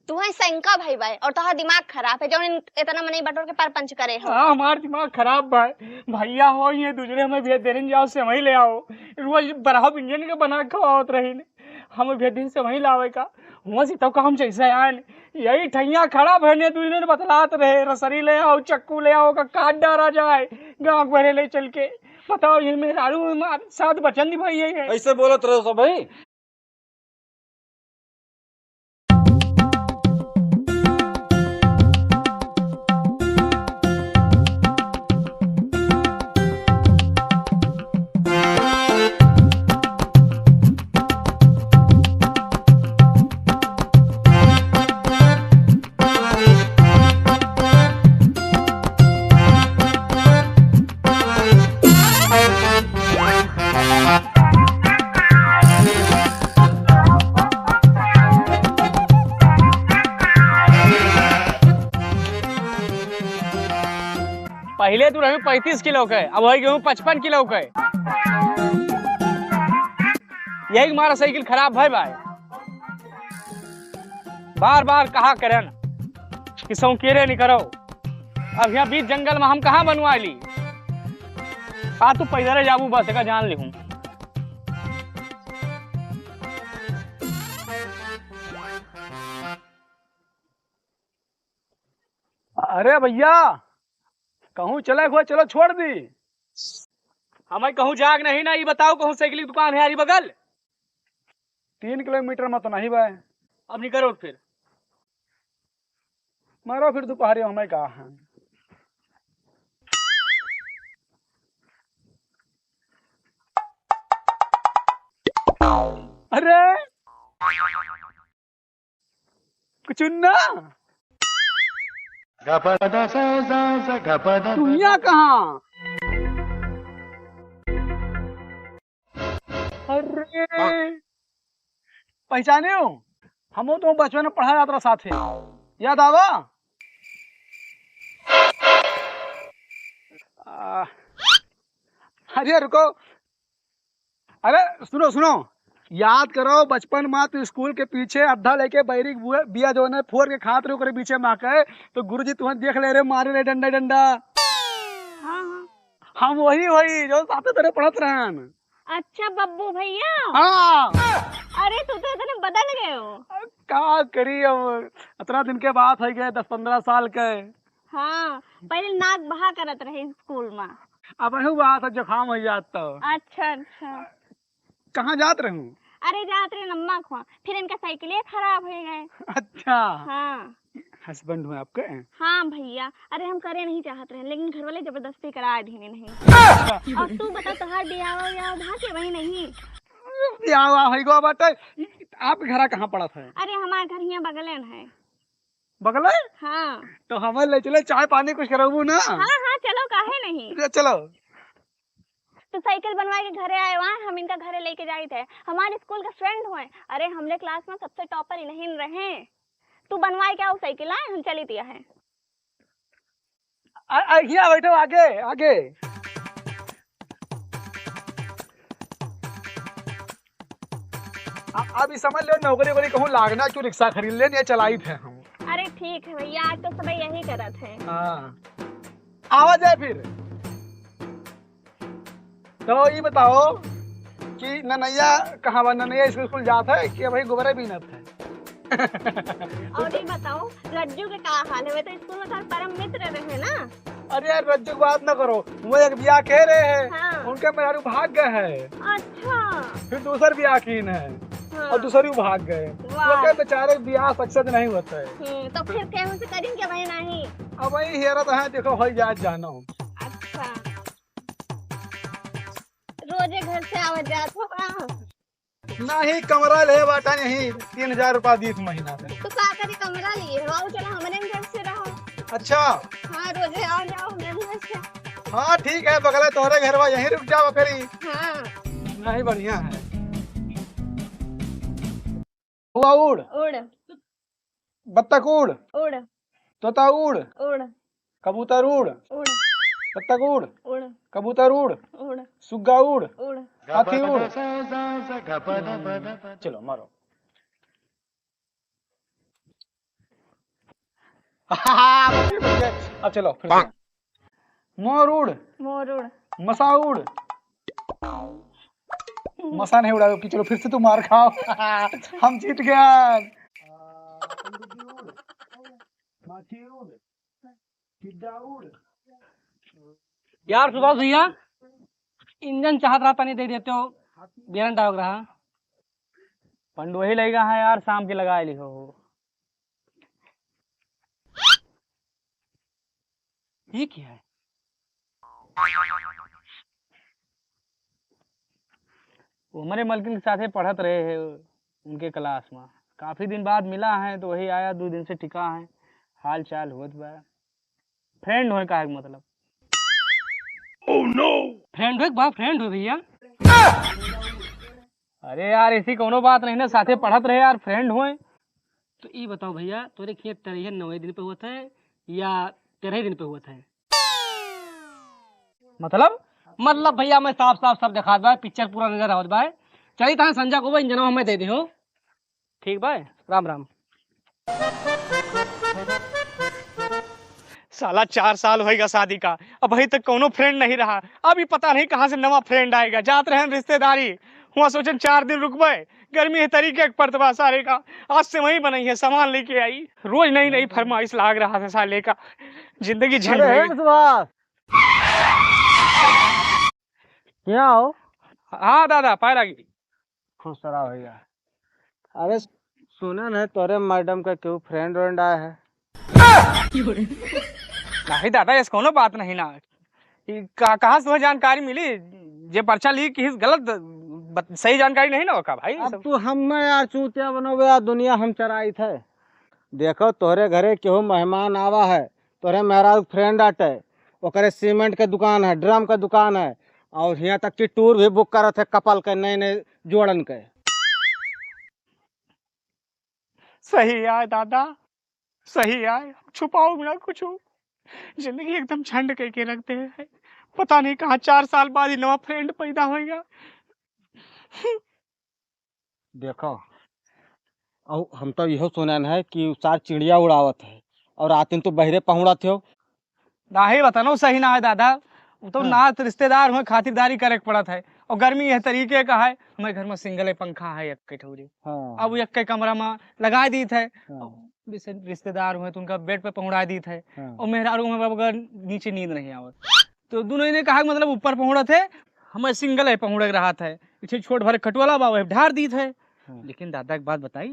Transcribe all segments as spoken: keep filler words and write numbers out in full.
तू है सैंका भाई बाय और तोहार दिमाग खराब है, जौन इन-, इतना मनई बटोर के परपंच करे हो। हाँ, हमार दिमाग खराब बा। भैया हो, ये दूसरे हमें भेज देने जाओ, सेवई ले आओ। रोज बरहा बिंजन के बना के खवावत रही ने। हमें भेज दिन सेवई लावे का। हुआ से तो काम जैसे आन। यही ठैया खड़ा भैने दूसरे ने बतलात रहे, रसरी ले आओ, चक्कू ले आओ, का काट डारा जाए। गाँव भरे ले चल के। बताओ, ये मेहरारू हमार साथ बचन निभाई है। ऐसे बोलत रहो सब भाई। पहिले तू रही पैंतीस किलो के, अब होइ गयो पचपन किलो के। यही मारा साइकिल खराब भय बाय। बार बार कहा करन कि सौकेरे नहीं करो। अब यहाँ बीच जंगल में हम कहाँ बनवा ली? आ तू पैदल जाबू बस, एका जान लिहूँ। अरे भैया, कहूँ चले हुए, चलो छोड़ दी। हमें कहूँ जाग नहीं ना, ये बताओ कहूँ साइकिल की दुकान है हरी बगल? तीन किलोमीटर में तो नहीं बा। अब निकलो फिर। मारो फिर दोपहरी हमें कहा है। अरे कुचुन्ना, दुनिया कहाँ? अरे पहचाने हो? हमो तो बचपन में पढ़ा जात रहा साथे। याद आवा? आ, अरे रुको, अरे सुनो सुनो, याद करो बचपन में तू स्कूल के पीछे अड्डा लेके बैरी के बुए-, बिया जौन है फोर के खात रहे ओकरे बीचे में आके, तो गुरुजी तुहन देख ले रहे, मारे रहे डंडा डंडा। हाँ, हाँ। हम वही होई जो साथे तेरे पढ़त रहन। अच्छा बब्बू भैया। हाँ। अरे तू तो इतने बदल गए हो। का करी अब, इतना दिन के बात है गए, दस पन्द्रह साल के। हाँ, पहले नाक बहा करत रहे स्कूल में। अब अहू बात है, जुकाम हो जात तो। अच्छा, अच्छा। कहाँ जात रहूं? अरे जात रहे अम्मा खुआ, फिर इनका साइकिले खराब हो गए। अच्छा। हाँ। हस्बैंड हुए आपके? हाँ भैया, अरे हम करे नहीं चाहत रहे, लेकिन घर वाले जबरदस्ती करा दीने नहीं। और तू बता, तोहार बियाह व्याह भा के वही नहीं? बियाह व्याह होई गो बाटे। आप घर कहाँ पड़त है? अरे हमार घर यहाँ बगले में है। बगले? हाँ। तो हमें ले चले, चाय पानी कुछ करबू ना? हाँ, हाँ, चलो, काहे नहीं? ले चलो। तू साइकिल बनवा के घरे आए हुआ, हम इनका घरे लेके जाइत है। हमारे स्कूल का फ्रेंड हुए। अरे, हमरे क्लास में सबसे टॉपर इन्हीं रहे। तू बनवाए क्या वो साइकिल, आए, हम चली दिया है। आ, आ, हियाँ बैठो, आगे, आगे। आ, अब ई समझ लो, नौकरी वोकरी कहूँ लागना, क्यों रिक्शा खरीद लेन, ये चलाइत है हम। अरे ठीक है भैया, आज तो सब यही करत है। हाँ, आवा जाए फिर। तो ई बताओ कि ननैया कहाँ बा? ननैया स्कूल, स्कूल जात है कि अबही गोबरे बीनत है? और ई बताओ, रज्जू के का हाल है? वे तो स्कूल में तोर परम मित्र रहे ना। अरे यार, रज्जू की बात ना करो, वो एक बियाह के रहे हैं, हाँ। उनके मेहरारू भाग गए हैं। अच्छा। फिर दूसर बियाह कीन है, हाँ। और दूसर भी भाग गए। वाह। वो के बेचारे बियाह success नहीं होता है। हम्म, तो फिर केहू से करिन के भाई नहीं? अब वही हेरा तो है, देखो, हो जाए जानो। अच्छा। रोजे घर से आवत जात हो का? नहीं, कमरा ले बाटा नहीं, तीन हजार रुपया दीत महीना में। तो का करी, कमरा लिए हो, आओ चलो हमरे घर से रहो। अच्छा। हाँ, रोजे आओ जाओ हमरे घर से। हाँ, ठीक है, बगले तोहरे घरवा, यहीं रुक जाओ फिर। हाँ। नहीं, बढ़िया है। हुआ उड़। उड़। बत्तख उड़। उड़। तोता उड़। उड़। कबूतर उड़। उड़। बत्तख उड़। उड़। कबूतर उड़। उड़। सुग्गा उड़। उड़। हाथी उड़। चलो, मारो। अब चलो फिर से। मोर उड़। मोर उड़। मसा उड़। मसा नहीं उड़ावे कि चलो फिर से तुम मार खाओ। हम जीत गए। यार सुभाष भैया, इंजन चाहत रहा तनी दे देते हो, बेलन डाल रहा। पंडोही लइगा है यार, शाम के लगा ली हो। ये क्या है? वो हमारे मलकिन के साथे पढ़त रहे हैं, उनके क्लास में। काफी दिन बाद मिला है तो वही आया, दो दिन से टिका है, हाल चाल होत बा। फ्रेंड होए का है मतलब? Oh no! फ्रेंड होए बा, फ्रेंड हो भैया। अरे यार, ऐसी कोनो बात नहीं ना, साथे पढ़त रहे यार, फ्रेंड होए। तो ई बताओ भैया, तोरे खेत तेरह नवे दिन पे होत है या तेरह दिन पे होत है? मतलब? मतलब भैया, मैं साफ साफ सब देखात बा, पिक्चर पूरा नजर आवत बा। चली तहाँ संजय को वो इंजनवा हमें दे दे हो। ठीक बा, राम राम। साला, चार साल होएगा शादी का, अबही तक कौनो फ्रेंड नहीं रहा। अभी पता नहीं कहाँ से नवा फ्रेंड आएगा। जात रहन रिश्तेदारी, हुआ सोचन चार दिन रुकबे, गर्मी है तरीके के परतबा सारे का। आज सेवई बनई है, सामान लेके आई। रोज नई नई फरमाइश लाग रहा था साले का, जिंदगी झंड अरे हो गई। सुभाष, क्या हो? हाँ दादा, पाए लागी। खुश रहा भैया। अरे सुना न, तोरे मैडम का केहू फ्रेंड व्रेंड आया है? नहीं दादा, ऐसे कोनो बात नहीं ना। ई का, कहाँ से तुम्हें जानकारी मिली? जे पर्चा लीक किहिस गलत बत-, सही जानकारी नहीं ना होका भाई अब सब। तू हम ना यार चूतिया बनोबे यार, दुनिया हम चराइत है। देखो तोहरे घरे केहू मेहमान आवा है, तोहरे मेहरारू फ्रेंड आटे, ओकरे सीमेंट के दुकान है, ड्रम के दुकान है, और हियाँ तक कि टूर भी बुक करत है कपल के, नए नए जोड़न के। सही आए दादा, सही आए, छुपाओ ना कुछ। जिंदगी एकदम झंड कइके रख दे है। पता नहीं कहाँ चार साल बाद ही नवा फ्रेंड पैदा होएगा। देखो, और हम तो इहो सुनन है कि उ सार चिड़िया उड़ावत है और रातिन तो बहरे पहुँड़त हो। नाही बतानो सही ना है दादा, वो तो हाँ। नात रिश्तेदार हुए, खातिरदारी करे के पड़त है। और गर्मी यह तरीके का है, हमारे घर में सिंगल है, पंखा है एक ठौरी। हाँ। अब वो एक के कमरा में लगा दीत है। हाँ। जैसे रिश्तेदार हुए तो उनका बेड पे पहुँड़ा दीत है। हाँ। और मेहरारू में बाबा नीचे नींद नहीं आवत। तो दोनों ने कहा कि मतलब ऊपर पहुँड़त है, हमें सिंगल है पहुँड़े रहत है, पीछे छोट भर खटवाला बा, वही ढार दीत है। हाँ। लेकिन दादा एक बात बताई,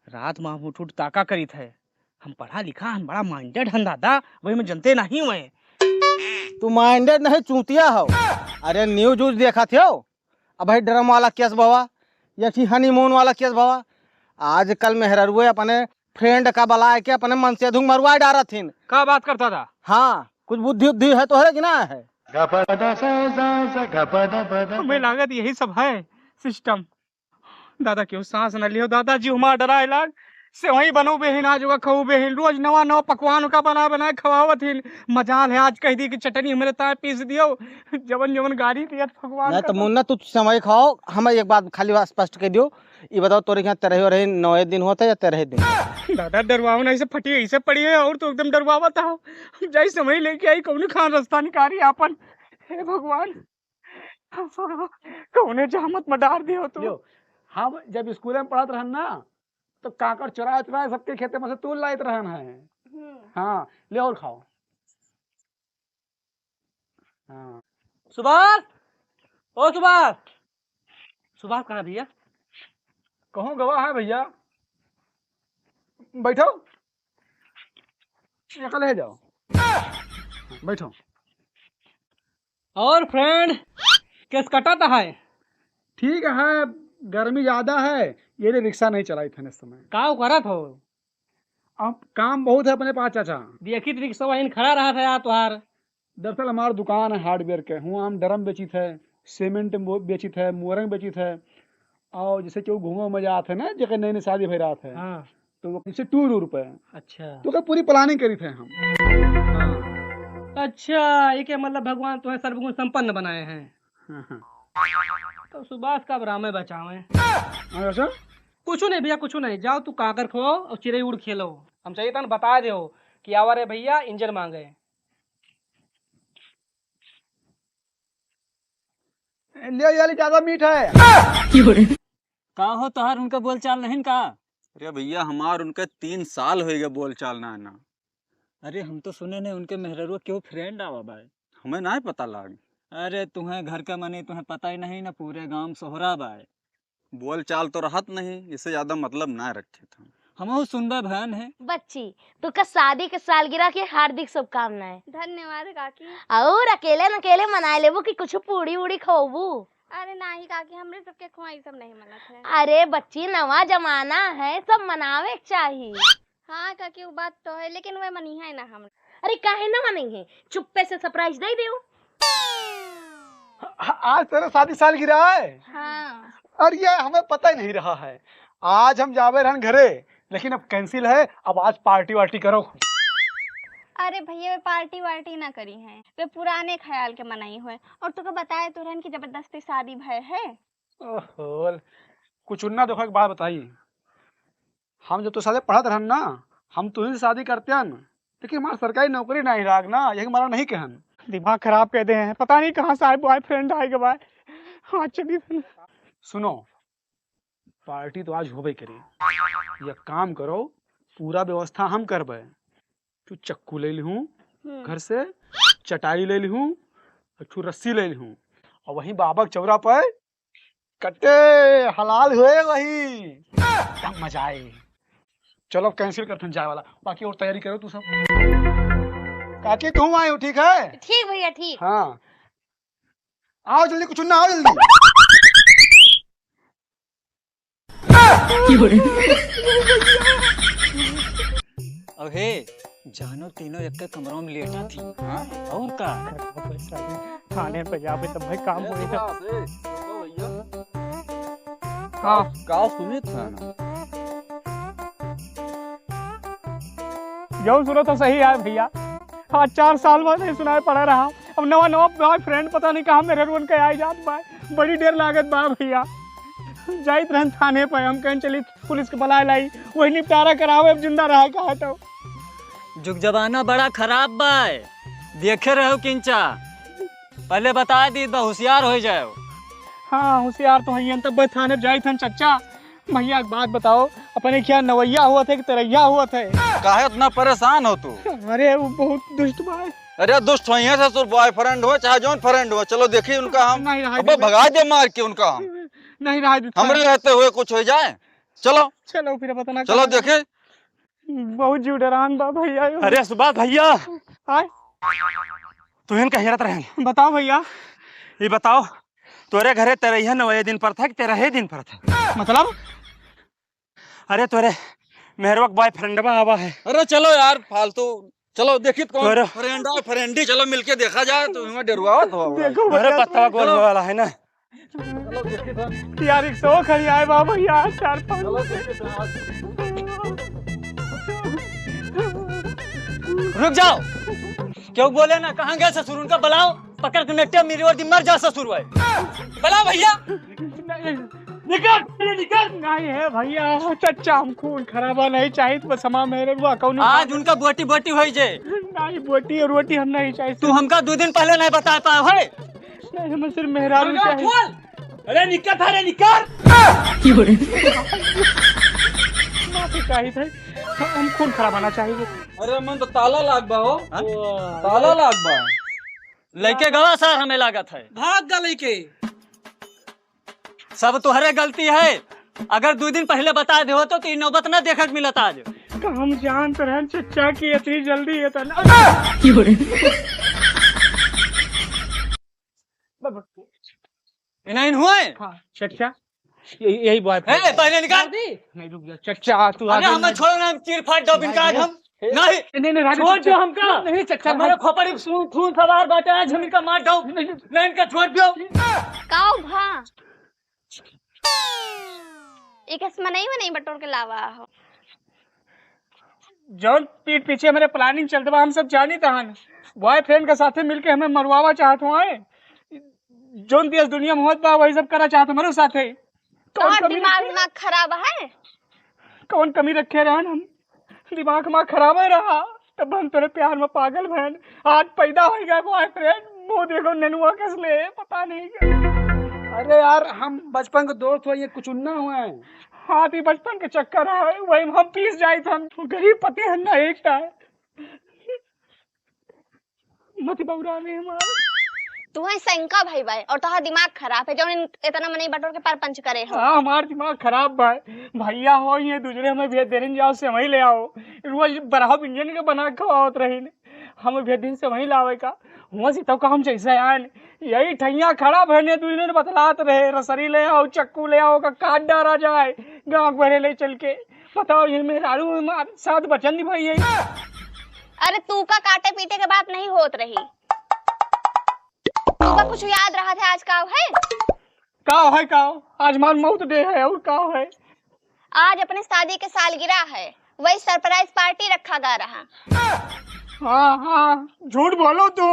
रात में हम उठ उठ ताका करीत है, हम पढ़ा लिखा हन, बड़ा माइंडेड हन दादा, वही में जनते नहीं हुए। तू माइंडेड नहीं, चूतिया हो। अरे न्यूज व्यूज देखत हो, अब भाई ड्रम वाला केस भवा, या फिर हनीमून वाला केस भवा। आजकल मेहररुए अपने फ्रेंड का बलाए के अपने मन से धुंग मरवा डारत हिन। का बात करता था? हाँ, कुछ बुद्धि उद्धि है तोहरे कि ना है? हमें लागत यही सब है सिस्टम। दादा, केहू सांस न लियो, दादा जी हमार डराए लाग। सेवई बनउबे हिन, आज ओका खउबे हिन, रोज नवा नवा पकवान ओका बना बनाए खवावत हिन। मजाल है, आज कह दी कि चटनी हमरे ताए पीस दियो, जवन जवन गारी दियत भगवान नहीं तो कसम। मुन्ना, तू सेवई खाओ, हमें एक बात खाली बात स्पष्ट कह दियो, ये बताओ, तोरे यहाँ तेरह रहे, नौ दिन होता है या तेरह दिन? दादा, डरवाओ ना, ऐसे फटी ऐसे पड़ी है और तो एकदम डरवावत हो। हम जाई सेवई लेके आई, कौन खान रास्ता निकारी आपन। हे भगवान, कौने जहमत में डार दियो तू। यो, हम जब स्कूल में पढ़त रहन ना, तो कांकड़ चोराए चोराए सबके खेते में से तूल लाइत रहन है। हम्म। हाँ, ले और खाओ। हाँ। सुभाष, ओ सुभाष, सुभाष कहाँ है भैया? कहूँ गवा है भैया, बैठो, एकल है जाओ, बैठो। और फ्रेंड, केस कटत है? ठीक है, गर्मी ज्यादा है, ये रे रिक्शा नहीं चलाई थे इस समय। का करत हो? अब काम बहुत है अपने पास चाचा। देखित रिक्शा वहीं खड़ा रहा था यार तुहार। दरअसल हमार दुकान है हार्डवेयर के, हुआ हम ड्रम बेचित है, सीमेंट मो-, बेचित है, मोरंग बेचित है, और जैसे केहू घूमे में जात है ना, जेकर नई नई शादी भई रहत है, हाँ। तो वो कैसे टूर उर पे। अच्छा। तो ओकर पूरी प्लानिंग करी थे हम। हाँ। अच्छा, ये के मतलब भगवान तुम्हें सर्वगुण संपन्न बनाए हैं। हाँ, हाँ। तो सुभाष का अब रामे बचावे। हाँ, अच्छा? कुछ नहीं भैया, कुछ नहीं। जाओ तू काकर खो और चिड़ई उड़ खेलो। हम चाहिए था ना बता दो कि आवा रे भैया, इंजन मांगे। ले, ये वाली ज्यादा मीठ है। का हो, तोहार उनका बोलचाल नहीं का? अरे भैया, हमार उनके तीन साल होइ गए बोलचाल ना ना। अरे, हम तो सुने नहीं उनके मेहररुआ केहू friend आवा बाय। हमें नाहीं पता लाग। अरे, तुहें घर का मने तुहें पता ही नहीं ना, पूरे गांव सोहरा बाय। बोलचाल तो रहत नहीं, इससे ज्यादा मतलब ना रखे थे। हमहू सुनबे भयन है। बच्ची, तू का शादी के सालगिरह की हार्दिक शुभकामनाएं। धन्यवाद काकी। और अकेले न अकेले मनाए लेबू कि कुछ पूड़ी उड़ी खवाबू? अरे नाही काकी, हमरे सबके खोआ ई सब नहीं मनत है। अरे बच्ची, नवा जमाना है, सब मनावे के चाही। हाँ काकी, वो बात तो है, लेकिन वे मनी है ना हम। अरे काहे ना मनी है, चुप्पे से surprise दे देऊ। आज तेरा शादी सालगिरह है? हाँ। अरे ये हमें पता ही नहीं रहा है। आज हम जावे रहन घरे, लेकिन अब cancel है। अब आज party वार्टी करो। अरे भैया, वे party वार्टी ना करी हैं, वे पुराने ख्याल के मनई होए। और तुके बताए तो रहन कि जबरदस्ती शादी भय है। ओहो, कुछ उन्ना देखो, एक बात बताई, हम जब तो साथे पढ़त रहन ना, हम तुहीं से शादी करते हन, लेकिन हमार सरकारी नौकरी नहीं लाग ना, यही मारा नहीं कहन। दिमाग खराब कर दे हैं, पता नहीं कहाँ से आए boyfriend आए के बाद। हाँ, चलिए। सुनो, party तो आज होबे करी। एक काम करो, पूरा व्यवस्था हम करबे। तू चक्कू ले लिहूँ हम्म। घर से, चटाई ले लिहूँ, एक ठू रस्सी ले लिहूँ, और वहीं बाबा के चौरा पे कट्टे हलाल हुए वही। एकदम मजा आए। चलो, cancel करथन जाए वाला, बाकी और तैयारी करो तू सब। काकी, तुम आए हो, ठीक है? ठीक भैया, ठीक। हाँ, आओ जल्दी, कुछ ना, आओ जल्दी। अब हे, जानो तीनों एक के कमरा में लेटा थी। हाँ? और का? थाने पे जाबे तब भाई काम होई। हाँ। का सुमित है ना? जौन सुनो तो सही है भैया। आज चार साल बाद नहीं सुनाई पड़ा रहा। अब नवा नवा boyfriend पता नहीं कहाँ मेहररुअन के आई जात बा। बड़ी देर लागत बा भैया। जाइत रहन थाने पे, हम कहन चली पुलिस के बुलाए लाई, वही निपटारा करावे, अब जिंदा रहा कहा तो। जुग जमाना बड़ा खराब बा, देखे रहो किंचा, पहले बता दी बा, होशियार हो जाओ। हाँ, होशियार तो हइयन, तब थाने जाइत हन चच्चा। भैया, एक बात बताओ, अपने क्या नवैया हुआ थे कि तरैया हुआ थे? काहे इतना परेशान हो तू? अरे, वो बहुत दुष्ट बा। अरे, दुष्ट होइहे ससुर, boyfriend हो चाहे जौन friend हो, चलो देखी उनका हम। नहीं रहा अब दीदी। भगा दे मार के उनका हम। नहीं रहा दीदी। हमरे रहते हुए कुछ हो जाए, चलो। चलो फिर पता ना चलो कहाँ। देखे। बहुत जीव डरान बा भैया। अरे सुभाष भैया। आय? तू इनका हेरत रहन। बताओ भैया। ये बताओ, तोरे घरे तेरह नवे दिन पर था कि तेरह दिन पर था? मतलब? अरे तोरे मेहरवा के boyfriendवा आवा है। अरे चलो यार, फालतू। चलो देखी कौन तोरे friend है, friend ही, चलो मिलके देखा जाए, तो हमें डरवावत हो। देखो अरे भैया, पत्ता गोल चलो। वाला है ना। चलो देखी तो। यार, एक सौ खड़ी आए बाबा यार, चार पाँच। चलो देखी तो। रुक जाओ, क्यों बोले ना, कहाँ गए ससुर? उनका बुलाओ, पकड़ के नेटे मेरी ओर दी, मर जा ससुर भाई। बुलाओ भैया। निकल, निकल। नहीं है भैया, चच्चा, हम खून खराबा नहीं चाहित, बस हमार मेहरवा कौनो आज उनका बोटी बोटी होई जे। नहीं, बोटी और रोटी हम नहीं चाहित। तू हमका दो दिन पहले नहीं बता पाए होए। नहीं, हमें सिर्फ मेहरारू चाहिए। अरे निकल, अरे निकल। माफी चाहिए थे, हम खून खराबा ना चाहिए। अरे मन तो ताला लाग बा हो। हाँ? ताला लाग बा। लइके गवा सर, हमें लागत है। भाग गा लइके। सब तोहरे गलती है। अगर दो दिन पहले बता दे हो तो, तो ई नौबत ना देखक मिलत आज। तो हम जानत रहन चच्चा कि इतनी जल्दी ये तो ना। इन्हें हुए? हाँ, चच्चा। ये-, यही boyfriend ए, है। पहले निकाल। नहीं, रुक जा, चच्चा, तू अरे, आगे हमें नहीं। छोड़ो ना, हम चीर फाड़ दो, नहीं, इनका आज नहीं। हम। नहीं। नहीं, नहीं, राजू, छोड़ चच्चा। दो हमका। नहीं, चच्चा, हमारे नहीं। खोपड़ी में खून, खून सवार बाटे, आज हम इनका मार दो। नहीं, नहीं। नहीं, इनका छोड़ दो। काऊ भा। एक असमनई में नहीं बटोर के लावा हो। जौन पीठ पीछे हमारे planning चलत बा, हम सब जानी तहन। Boyfriend के साथे मिलके हमें मरवावा चाहत हो आए। जौन देश दुनिया में होत बा, वही सब करा चाहत हमारे साथे। कौन तोहार कमी दिमाग, रखे? दिमाग खराब है? कौन कमी रखे रहन हम? दिमाग हमार खराब है रहा। तब हम तोरे प्यार में पागल भयन। आज पैदा होइ गया बॉयफ्रेंड, वो देखो नेनुआ कस ले, पता नहीं क्या। अरे यार, हम बचपन के दोस्त हुए, ये कुछ ना हुआ है। हाँ, तो ये बचपन के चक्कर है, वही में हम पीस जाइत हम। गरीब पति है ना, एक टा है। मत बौरा रे हमार। तू है शंका भाई भाई, और तोहार दिमाग खराब है, जौन इन-, इतना मनई बटोर के परपंच करे हो। हाँ, हमार दिमाग खराब बा। भैया हो, ये दूसरे हमें भेज देने जाओ, सेवई ले आओ। रोज बरहब इंजन के बना के खवावत रही ने। हमें भेज दिन सेवई लावे का। हुआ से तो काम जैसे आन। यही ठैया खड़ा भैने दूसरे ने बतलात रहे, रसरी ले आओ, चक्कू ले आओ, का काट डारा जाए। गाँव भरे ले चल के। बताओ, ये मेहरारू हमार साथ बचन निभाई है। अरे, तू का काटे पीटे के बात नहीं होत रही। तू का कुछ याद रहा था आज का है? का है का? आज हमार मौत डे है और का है? आज अपने शादी के सालगिरह है, वही सरप्राइज पार्टी रखा गा रहा। हाँ, हाँ, झूठ बोलो तू।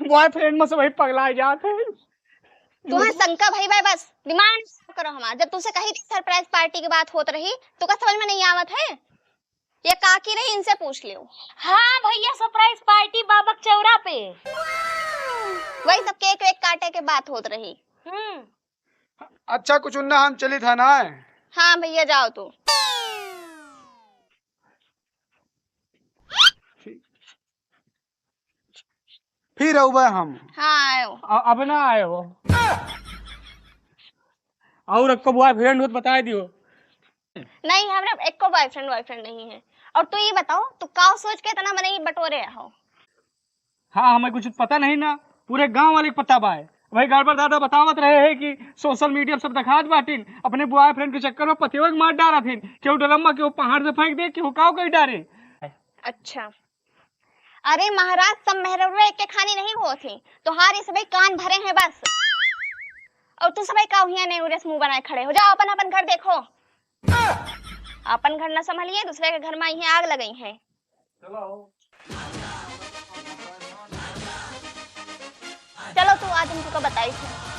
बॉयफ्रेंड में से वही पगला जात है। तू है शंका भाई भाई, बस दिमाग नहीं खराब करो हमार। जब तुमसे कही थी सरप्राइज पार्टी की बात होत रही, तो का समझ में नहीं आवत है? ये काकी रही, इनसे पूछ लियो। हाँ भैया, सरप्राइज पार्टी बाबक चौरा पे। वही सब केक वेक काटे के बात होत रही। हम्म। अच्छा कुछ उन्ना, हम चली था ना। हाँ भैया, जाओ तू। फिर अउबे हम। हाँ, आयो। अ-, अब ना आयो। और अक्को बॉयफ्रेंड हो तो बताए दियो। नहीं, हमरा एको बॉयफ्रेंड वॉयफ्रेंड नहीं है। और तू ये बताओ, तू का सोच के इतना मनई बटोरे हो? हाँ, हमें कुछ पता नहीं ना, पूरे गांव वाले के पता बा है। भाई गड़बड़ दादा बतावत रहे हैं कि सोशल मीडिया पे सब दिखात बाटिन, अपने बॉयफ्रेंड के चक्कर में पतियों के मार डारत हिन, केहू डरम्मा केहू पहाड़ से फेंक दे, केहू काव कहीं डारे। अच्छा, अरे महाराज, सब मेहररुए एक के खानी नहीं होत ही, तोहार ये सबै कान भरे हैं बस। और तू सबै का हुआ नहीं उरे से मुंह बनाए खड़े हो, जाओ अपन अपन घर देखो। अपन घर न संभलिए, दूसरे के घर में इहे आग लगई है। चलो तू, आज हम तुका बताई थे।